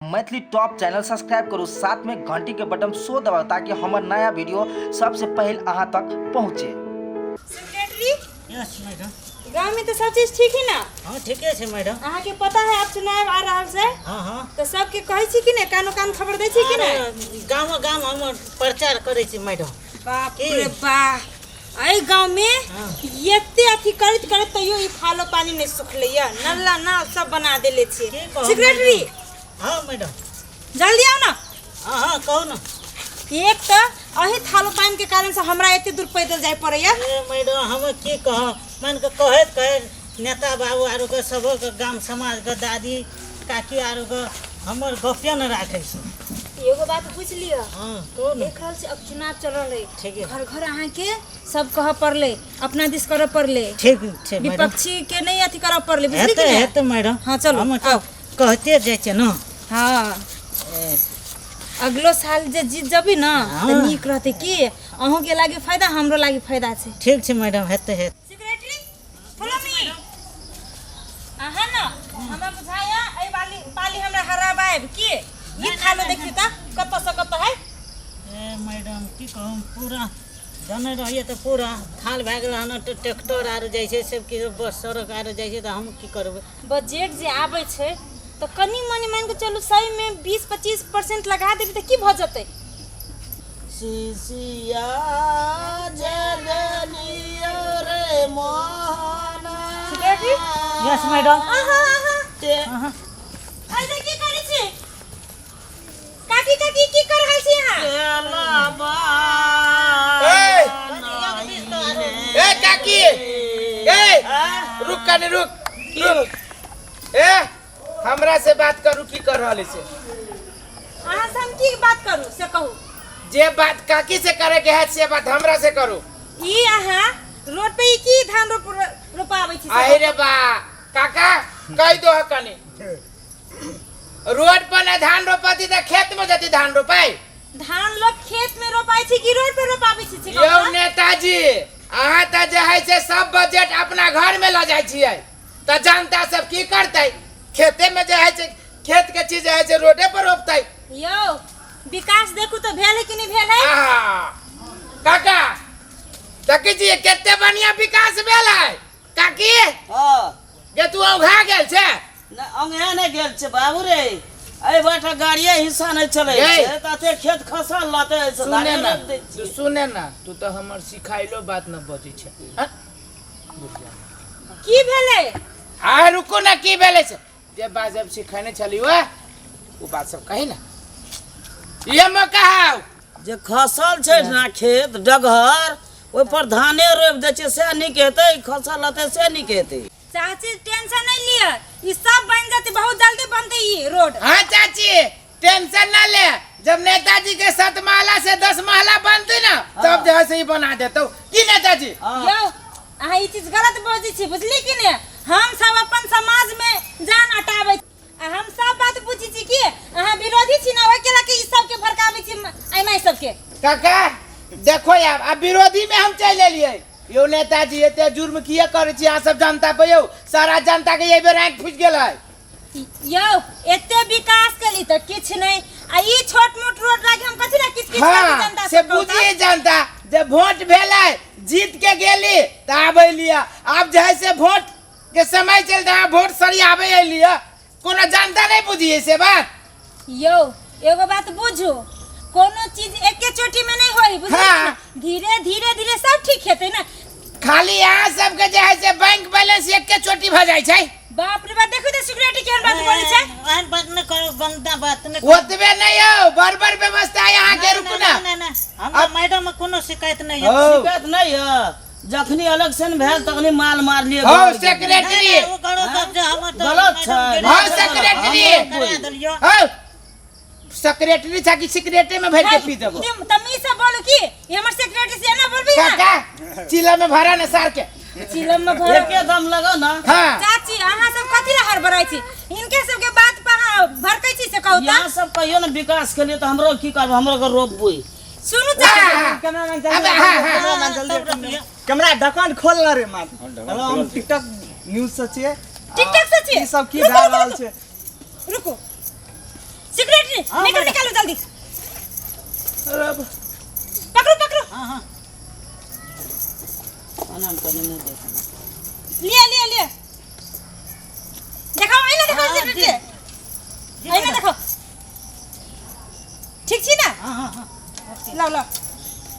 Maithili top channel subscribe करू, साथ में घंटी के बटन सो दबाउ ताकि हमर नया वीडियो सबसे पहले अहाँ तक पहुँचे। Secretary yes madam. गांव में तो सब चीज ठीक है ना? हाँ ठीके छै मैडम। अहाँ के पता है अब चुनाव आ रहल छै? हाँ हाँ। तो सबके कहै छी कि नहीं, कानो कान खबर दै छी कि नहीं? अरे, गाँव गाँव हम प्रचार करै छी मैडम। बाप की? रे बा, एहि गांव में हाँ। एते अथी करैत करैत तैयो ई फालो पानी नहीं सुखलै या, नल्ला नाल सब बना देले छी। की कहू सेक्रेटरी? मैडम? हाँ मैडम। जल्दी आओ ना। हाँ हाँ कहू ना। एक तो अही थालो पानी के कारण से हमरा एते दूर पैदल जाय पड़ैया। ए मैडम हम की कह, मान के कहैत कहैत नेता बाबू आरो के सबक गाम समाज के दादी काकी आरो के हमर गपे न राखै छै। एगो बात पूछ लिअ। हाँ कहू ना। देख रहल छी अब चुनाव चल रहलै। ठीक है। घर घर अहाँ के सब कहऽ पड़लै, अपना दिस करऽ पड़लै। ठीक छै मैडम। विपक्षी के नहीं अथी करऽ पड़लै, बुझली कि हेतै नहीं? हेतै मैडम। हाँ, चलू, हम आउ। कहते जाइ छियै ना। हाँ। अगलो साल जे जीत जबी ना हाँ। तऽ नीक रहतै की, अहूँ के लागे फायदा हमरो लागे फायदा छै। ठीक छै मैडम, हेतै हेतै। Secretary follow me. अहाँ ना हमरा बुझाया एहि बाली पाली हमरा हराबायब की, ई थालो देखियौ तऽ कतऽ से कतऽ है। ए मैडम की कहू, पूरा जने रहिए तऽ पूरा थाल भए गेल हन, तऽ ट्रैक्टर आर जाइ छै, सब किछु बस सड़क आर जाइ छै, तऽ हम की करबै? बजट जे आबै छै तऽ कनि मनि मानि कऽ चलू 100 में 20-25% लगा देबै तऽ की भऽ जेतै? सिसिया जगनियो रे मोहना। सेक्रेटरी? Yes madam. अहाँ, अहाँ। अहाँ। अरे की करै छी? काकी, काकी, की कर रहल छी अहाँ? ए! ए काकी, ए रुक कनी, रुक रुक, ए हमरा से बात करू, की कर रहल छै? अहाँ से हम की बात करू से कहू? जे बात काकी से करे के है से बात हमरा से करू। ई अहाँ रोड पे ई की धान रोपाबै छी? आहि रे बा काका, कह दो कनी, रोड पर ना धान रोपती त खेत में जती धान रोपाई। धान लोग खेत में रोपाई छै कि रोड पर रोपाबै छै? से यौ कहू तऽ। नेताजी, अहाँ त जे है से सब बजट अपना घर में ल जाइ छियै, त जनता सब की करतै? खेते में जे है से खेत के चीज है से रोडे पर रोपतै। यौ विकास देखू तऽ भेल है कि नहीं भेल है? आहा, काका देखै छियै कते बढ़िया विकास भेल है। काकी हाँ। जे तू औघा गेल छै? नहि, औंघा नहि गेल छै बाबू रे, एहि बाटा गाड़िए हिस्सा नहि चलै यै। छै, तऽ एते खेत खसल रहतै, एहिसँ सुने धाने ना, रोपि दै तू छियै। सुने ना, तू तऽ हमर सिखाइलो बात न बजै छै। हाँ? की भेलै? आ रुकू ना, की भेलै से जे बात जब सिखेने छली वह ओ बात सब कही ना, ये मौका हौ। जे खसल छै ना खेत डगहर, ओहि पर धाने रोपि दै छियै से नीक हेतै, खसल रहतै से नीक हेतै। चाची टेंशन नहीं लिअ, ई सब बन जेतै, बहुत जल्दी बनतै ई रोड। हाँ चाची टेंशन ना ले, जब नेताजी के 7 महला से 10 महला बनते ना तब जो है से ही बना देतो की नेताजी? हाँ। यौ अहाँ ई चीज गलत बजै छी, बुझली कि ने? हम सब अपन समाज में जान अटाबै छी आ हम सब बात पूछै छी कि अहाँ विरोधी छी ना, ओहि के लऽ के ई सबके भड़काबै छी एहि माय सबके। काका देखो यार, अब विरोधी में हम चलि एलियै। यौ नेताजी एते जुर्म किए करै छी अहाँ सब जनता पे? यौ सारा जनता के एहि बेर आँखि फुटि गेल है। यौ एते विकास केली तऽ किछु नहि, आ ई छोट मोट रोड लागी हम कथी ला किछु किछु हाँ, करबै जनता से से कहू तऽ? बुझिए जनता, जे वोट भेलै जीत के गेली तऽ आबै लिअ, आब जे है से वोट के समय चलते अहाँ वोट सरियाबै एलियै, कोनो जनता नहि बुझिए से बात। यौ एगो बात बुझू, कोनो चीज एके चोटी में नहीं होई, बुझली हाँ। ना? धीरे धीरे धीरे सब ठीक हेतै ना। खाली अहाँ सबके जे है से बैंक बैलेंस एके चोटी भऽ जाइ छै। बाप रे बाप, देखू तऽ सिक्योरिटी केहन बात बोलै छै। एहन बात नहि करू, गंदा बात नहि करू। ओतबे नहि यौ, बड़ बड़ व्यवस्था है अहाँके। रुकू ना। नहि, नहि, हमरा मैडम में कोनो शिकायत नहि है। हौ। शिकायत नहि है, जखनी इलेक्शन भेल तखनी माल मारलियै हौ, घर के। सेक्रेटरी। नहि, नहि, ओ गलत बात छै, हमर तऽ गलत मैडम छै। गेलै। हौ, सेक्रेटरी। करा देलियौ। हौ, सेक्रेटरी छा कि सिगरेटे में भर के पी देबो? तुम तमीज से बोलू की ई हमर सेक्रेटरी से एना बोलबी ना? काका चिला में भरा ना सार के। चिलम में भरा। एके दम लगो ना। हाँ। चाची अहाँ सब कथी ला हड़बड़ाई छी, इनके सबके बात पर अहाँ भड़कै छी से कहू त? यहाँ सब कहियो ना विकास के लिए, तो हमरो की करब, हमरो के रोपबू। सुनू चाची। कैमरामैन अब हाँ, हाँ। कैमरामैन जल्दी कैमरा ढक्कन खोल ना रे मार। हेलो, हम टिकटॉक न्यूज से छियै। टिकटॉक से छियै? ई सब की रुकू, भए रुकू, रहल रुकू। छै? रुकू। सिक्योरिटी जी हाँ, निकल मैडम। निकालू जल्दी। पकड़ू पकड़ू। हाँ हाँ। एना मे कनि मुँह देख। लिए लिए लिए, देखाओ आइना, देखाओ। हाँ, जी जी। जी जी आइना मैडम। देखो, ठीक छी ना? हाँ हाँ हाँ। लाओ लाओ,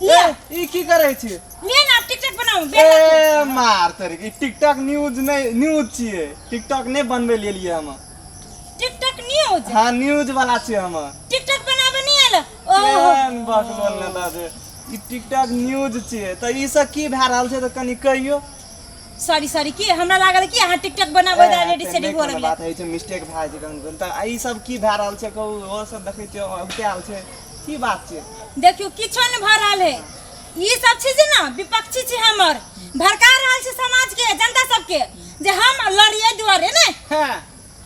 लिअ। ए, ई की करै छी? लिअ ना, टिकटॉक बनाऊ बेर लागू। ए मार तोरी, ई टिकटॉक न्यूज नहि, न्यूज छियै, टिकटॉक नहि बनबै लेलियै हम। TikTok news? हाँ, न्यूज वाला छियै हम। टिकटॉक बनाबे नहीं आयल? ओहो। केहन बकलोल नेता छै ई, टिकटॉक न्यूज छियै। तऽ ई सब की भए रहल छै, तऽ कनि कहियौ। सॉरी सॉरी, की हमरा लागल कि अहाँ टिकटॉक बनाबै ए, रेडी तऽ सेडी नहि हुअ कोनो लगलै। बात होइ छै, मिस्टेक भए जाइ छै कखन कखन। तऽ ई सब की भए रहल छै कहू? ओहो सब देखै छियै औते आयल छै, की बात छै? देखियौ, किछो नहि भऽ रहल है। ई सब छै जे ना विपक्षी छै हमर, भड़का रहल छै समाज के जनता सबके जे हम लड़िए दुआरे ने। हाँ।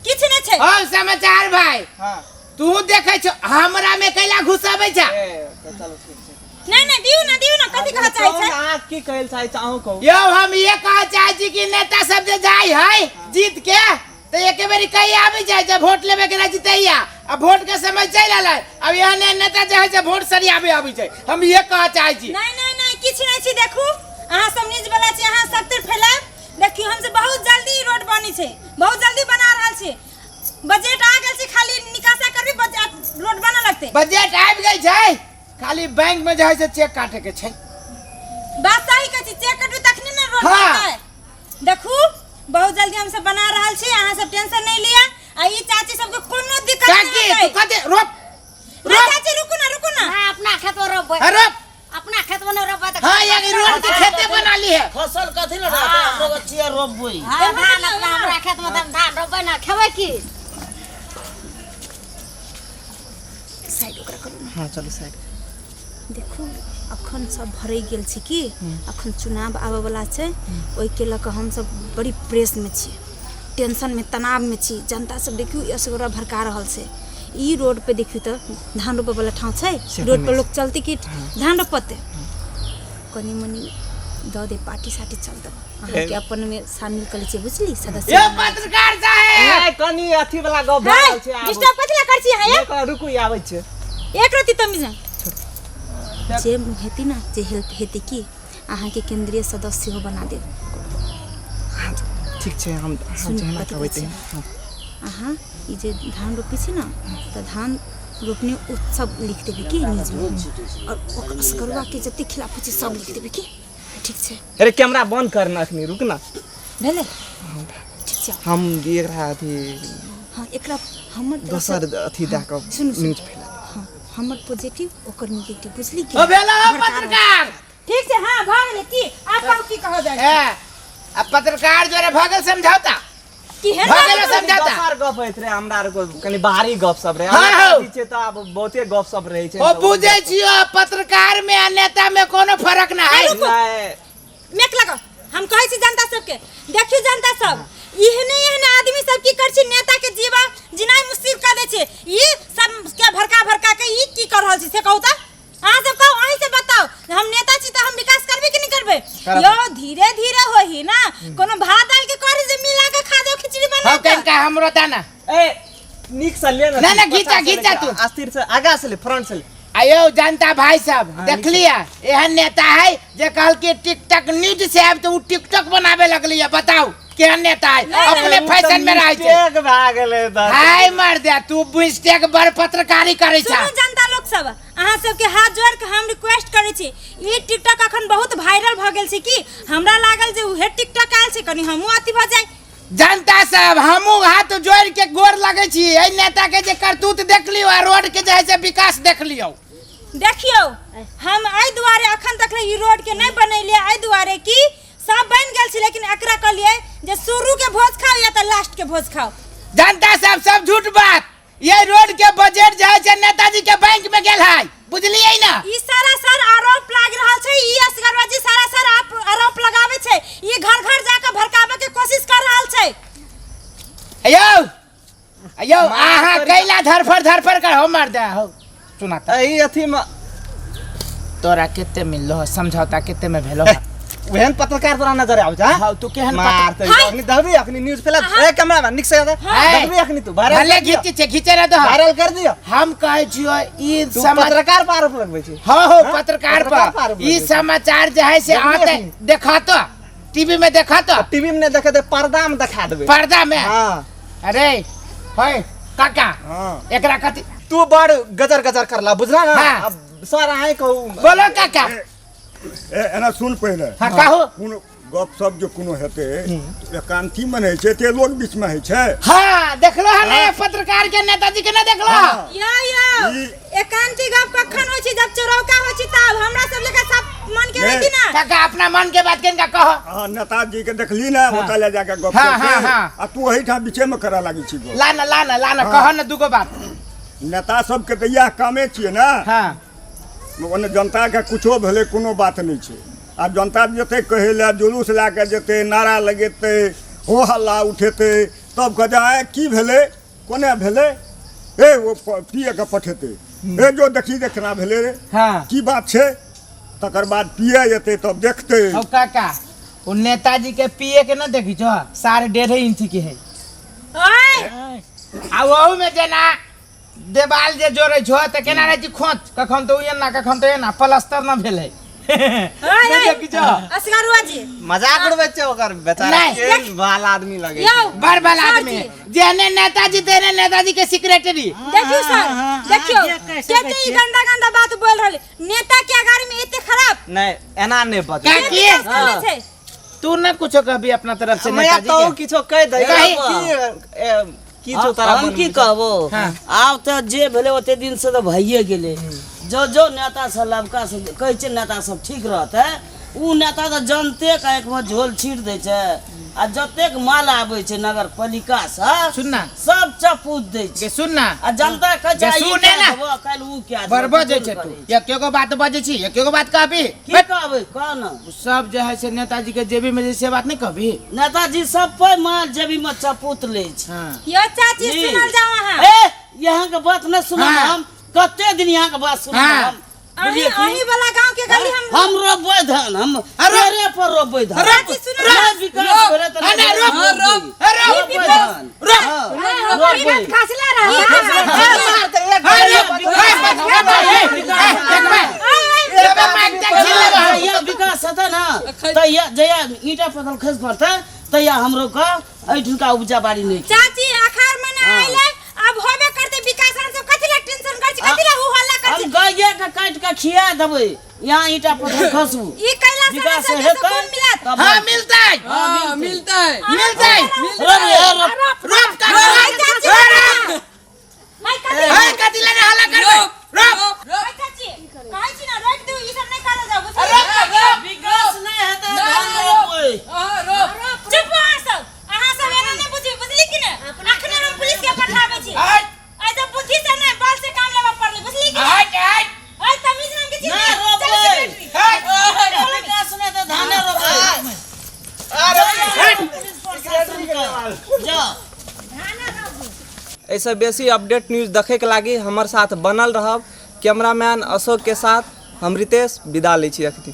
किछु नहि छै। और समाचार भाई? हाँ। तू देखै छौ, हमरा में कैला घुसाबै छ? ए तऽ चलू, ठीक छै। नहीं नहीं, दियौ ना, दियौ ना, कथी कहऽ चाहै कहू छै? ने, अहाँ की कहै लए चाहै छी, अहूँ कहू। यौ, हम ये कहऽ चाहै छी कि नेता सब जे जाइ है जीत के तऽ एके बेरी कही आबै छै जे वोट लेबे के रहै छै तहिया, आ वोट के समय चलि एलै, अब एहन एहन नेता जे है से वोट सरियाबे आबै छै। हम ये कहऽ चाहै छी। नहीं नहीं नहीं, किछु नहि छै। देखू, अहाँ सब न्यूज वाला छी, अहाँ सब तर फैलायब। देखियौ, हमसे बहुत जल्दी ई रोड बनी छै, बहुत जल्दी बना रहल छी। बजट आ गेल छै, खाली निकासा करबी, बजट रोड बनऽ लगतै। बजट आबि गेल छै, खाली बैंक में जे है से चेक काटे के छै। बात सही कहै छी, चेक कटू तखने ने रोड बनतै। देखू, बहुत जल्दी हम सब बना रहल छी, अहाँ सब टेंशन नहीं लिया आ ई चाची सबके कोनो दिक्कत नहीं काकी, होतै। तू कते रोप। ना। रोप। चाची, रुकू ना, रुकू ना। हाँ, अपना खेत में रोपबै। हाँ, रोप। अपना खेत में नहीं रोपबै तऽ हाँ, एक रोड के खेते बना ली है। फसल कथी लए रहतै? हमरो छियै रोपबै। हाँ, धान अपना हमरा खेत में तऽ हम धान रोपबै ना, खेबै की? साइड ओकरा करू ना। हाँ, चलू साइड। देखू, अखन सब भरै गेल छै की, अखन चुनाव आबैवला छै, ओहिके लऽ कऽ हमसब बड़ी प्रेसमे छी, टेंशनमे, तनावमे छी। जनता सब देखियौ असगरा भड़का रहल छै। ई रोड पे देखियौ तऽ धान रोपै वाला ठाँव छै? से रोड तऽ पर नहि। लोक चलतै कि धान रोपतै? कनि मनि दऽ दे, पार्टी सार्टी चलतै। अहाँके अपन मे शामिल कऽ लै छियै, बुझली, सदस्य यो बना। पत्रकार साहेब। नहि, कनि अथी वाला गप भए रहल छै आब। डिस्टर्ब कथी लए करै छी अहाँ? नहि, रुकू, ई आबै छै। एक रति तमीज जे हेतै ने, जे हेल्प हेतै की, अहाँके केंद्रीय सदस्य सेहो बना देब। ठीक छै, हम अहाँ सुनू, जेना कथी कहबै कहै छी? तेना, हाँ। अहाँ ई जे धान रोपै छी ने, तऽ धान रोपनी उत्सव लिख देबै की न्यूजमे, और ओकर असगरुआके जते खिलाफ होइ छै सब लिख देबै की, ठीक छै? अरे, कैमरा बंद करना, अखनी रुक ना। भेलै, ठीक छै। हम एकरा अथी हाँ, एकरा हमर तरफसँ दोसर अथी दए कऽ सुनू, सुनू। न्यूज फैला। हाँ, हमर पॉजिटिव, ओकर निगेटिव, बुझली की? ओ भेला हो भड़का रहल। पत्रकार। ठीक छै, हाँ, भऽ गेलै की? आब कहू, की कहऽ जाइ? ए, आ पत्रकार जोरे भऽ गेल समझौता? की हेन? भऽ गेल समझौता। दोसर गप होइत रहे, हमरा आर के कनि बाहरी गप सब रहे। हाँ, हमरा हौ। अथी छै तऽ आब बहुते गप सब रहै छै। ओ बुझै छियो, पत्रकार में आ नेता में कोनो फर्क ना है। नहि। मेक लगाओ। हम कहै छी जनता सबके, देखियौ जनता सब, एहने एहने आदमी सब की करै छै, नेता के जीवा जिनाइ मुश्किल कर दै छै। ई सब के भड़का भड़का के ई की कर रहल छै से कहू तऽ? अहाँ सब कहू, अहीं से बताओ, हम नेता छी तऽ हम विकास करबै कि नहि करबै? यौ, धीरे धीरे होही ना, कोनो भात दाल के करी जे मिला के खा जाओ, खिचड़ी बना हम के। कनिका हमरो दाना। ए, नीक से ले। ना, ना, घीचा, पछाँ से घीचा ले, तू। अस्थिर से, आगा से ले, फ्रंट से ले। आयो जनता भाई साहब, देखलिए, एहन नेता है जे कहल कि टिकटॉक न्यूज से आब तऽ उ टिकटॉक बनाबे लगली है। बताउ, केहन नेता है, अपने फैशन में रहै छै। मिस्टेक भए गेलै तऽ। हाय मर दे, तू मिस्टेक बड़ पत्रकारी करै छ। सुनू जनता लोक सब, अहाँ सबके हाथ जोड़ के हम रिक्वेस्ट करै छी। ई टिकटॉक अखन बहुत वायरल भऽ गेल छै की, हमरा लागल जे उहे टिकटॉक आयल छै, कनि हमहूँ अथी भऽ जाय। जनता सब, हमहूँ हाथ जोड़ के गोर लगै छी, एहि नेता के जे करतूत देख लियौ आ रोड के जे है से विकास देख लियौ। देखियौ, हम एहि दुआरे अखन तक ले ई रोड के नहि बनेलियै, एहि दुआरे कि सब बनि गेल छै, लेकिन एकरा कहलियै जे शुरू के भोज खाओ या तऽ लास्ट के भोज खाओ। जनता सब, सब झूठ बात। ये रोड के बजट जे है से नेताजी के बैंक में गेल है, बुझलियै ना? ई सारा सर आरोप लाग रहल छै। ई असगरवा जी सारा सर आप आरोप लगाबै छै। ई घर घर जाके भड़काबै के कोशिश कर रहल छै। अयो अयो, अहाँ कैला धरफड़ धरफड़ कर हो मार दे हो सुनाता। एहि अथी में तोरा कते मिललो हो समझौता, कते में भेलो? ओहन पत्रकार तोरा नजर आबै छै हाँ तू केहन मार त हाय। अखनी दहबी अखनी न्यूज फैला ए कैमरामैन निक से हाय। दहबी अखनी तू वायरल भले कर दियो घीचे छै घीचे रह दो वायरल कर दियो हम कहै छियो ई तू समाचार पत्रकार पर आरोप लगबै छी हाँ हो हाँ? पत्रकार पत्रकार पर पर आरोप ई लगबै छै। समाचार जे है से देखबी आते अखनी? देखा तो टीवी में देखा तो टीवी में नहीं देखे दे पर्दा में देखा देबै पर्दा में हाँ अरे होय काका हाँ एकरा कथी तू बड़ गजर गजर करला बुझला ना हाँ। अब सर अहें कहू बोलो काका ए एना सुन पहिले हाँ कहू कोनो गप सप जे कोनो हेतै एकांती मे नहि होइ छै ते लोक बीच मे होइ छै हाँ देखलो है ना पत्रकार के नेताजी के ना देखलो यो यो ई- एकांती गप कखन होइ छै जब चोरौका होइ छै तब हमरा सब लेखा सब मन के नहीं। रहती ना काका अपना मन के बात किनका कहो हाँ नेताजी के देखली ना ओतऽ ले जाके गप हाँ, करते। हाँ, हाँ। आ तू एहिठाम बीचे मे करऽ लागै छी गप लाना लाना लाना कहो ना दूगो बात नेता सबके तऽ इएह कामे छियै ने हाँ ओने जनताके कुछो भेलै कोनो बात नहि छै आ जनता जेतै कहै लए जुलूस लए कऽ जेतै नारा लगेतै हो हल्ला उठेतै तब कहतै आँय की भेलै कोना भेलै हे ओ पिए के पठेतै हे जो देखी जे केना भेलै रे हाँ की बात छै तकर बाद पिए जेतै तब देखतै ओ काका वो नेताजी के पिए के ना देखी छो 1.5 इंच के है ओए आ ओहू में जेना देवाल जे जोड़े छो तऽ केना रहै छै खोच कखन तऽ एना कखन तऽ एना प्लास्टर न भेलै ओए नहि देखी छो असगरुआ जी मजाक उड़बै छै ओकर बेचारा नहीं। केहन भला आदमी लगै यौ बड़ भला सर आदमी जी, जेहने नेताजी तेहने नेताजी के सेक्रेटरी देखियौ सर हाँ, देखियौ हाँ, जे कहि सकै कते ई छियै। गंदा गंदा बात बोल रहल नेता के अगाड़ी में एते खराब नहीं एना नहीं बजै काकी के विकास करने छै तू न कुछो कहबी अपना तरफ से मैया नेताजी तो के किछो कहि दे कही। की ए, की छौ तारा हम की कहबो हाँ। आब तऽ जे भेलै ओते दिन से तऽ भइए गेलै जो जो नेता सब लबका सब कहै छै नेता सब ठीक रहतै उ नेता तऽ जनतेके आँखिमे झोल छीट दै छै आ जतेक माल आबै छै नगर पालिका सँ सुन ना। सब चपूत दै छै गे सुन ना आ जनता कहै छै गे आइ ई सुने कए ना। देबो काल्हि उ कए देबो बड़ बजै छै तू एके गो बात बजै छी एके गो बात कहबी की कहबै कह न सब जे है से नेताजी के जेबी में जे से बात नहीं कहबी नेताजी सब पे माल जेबी में चपूत लै छै हाँ यो चाची जी। सुनल जाओ अहाँ ए यहाँ के बात नहीं सुनब हाँ। हम कते दिन यहाँ के बात सुनब हाँ। हम अहीं बुझलियै की? अहीं वाला गांव के गली हम हम रोपबै धान हम अरे पेड़े पर रोपबै धान चाची सुनल नहि विकास भेलै तऽ अरे नहि रोप, रोपबै। अरे रोप, रोपबै धान रोप। हाँ, हमारी रोपबै। बात खसला रहा अरे जहिया विकास हेतै ने तहिया जहिया ईंटा पत्थर खसि पड़तै तहिया हमरो के एहिठुनका उपजा बाड़ी नहि चाची आखार महीना आइले अब होबे करते विकास हम सब कथि ला टेंशन कर छी कथि ला हु हल्ला कर हम छी गाये के काटि के खिया देबै यहाँ ईंटा पत्थर खसबू ई कैला से विकास सब हेतै सुकून मिलत तब हाँ मिलता है हाँ, मिलतै। मिलता है रोप, रोप। रोप का हाय चाची हाय कथि हाय कथी लगे हल्ला करबै रोप हाय चाची कहै छी ना रोक दू ई सब नहीं करल जाओ बुझलियै? विकास नहि हेतै धान रोपबै चुप अहाँ सब एना नहि बुझी बुझली कि ने अखने हम पुलिस के पठाबै छी हट आइ जब बुद्धि से नहीं बल से काम लेबऽ पड़लै बुझली कि ने हट हट आइ तमीज नाम के चीज नहि नहीं। रोपबै। चलू सेक्रेटरी। विकास नहि हेतै धाने रोपबै पुलिस प्रशासन के जाओ एहिसँ बेसी अपडेट न्यूज देखैके लागि हमर साथ बनल रहब। कैमरामैन अशोक के साथ हम रितेश विदा लै छी अखनी।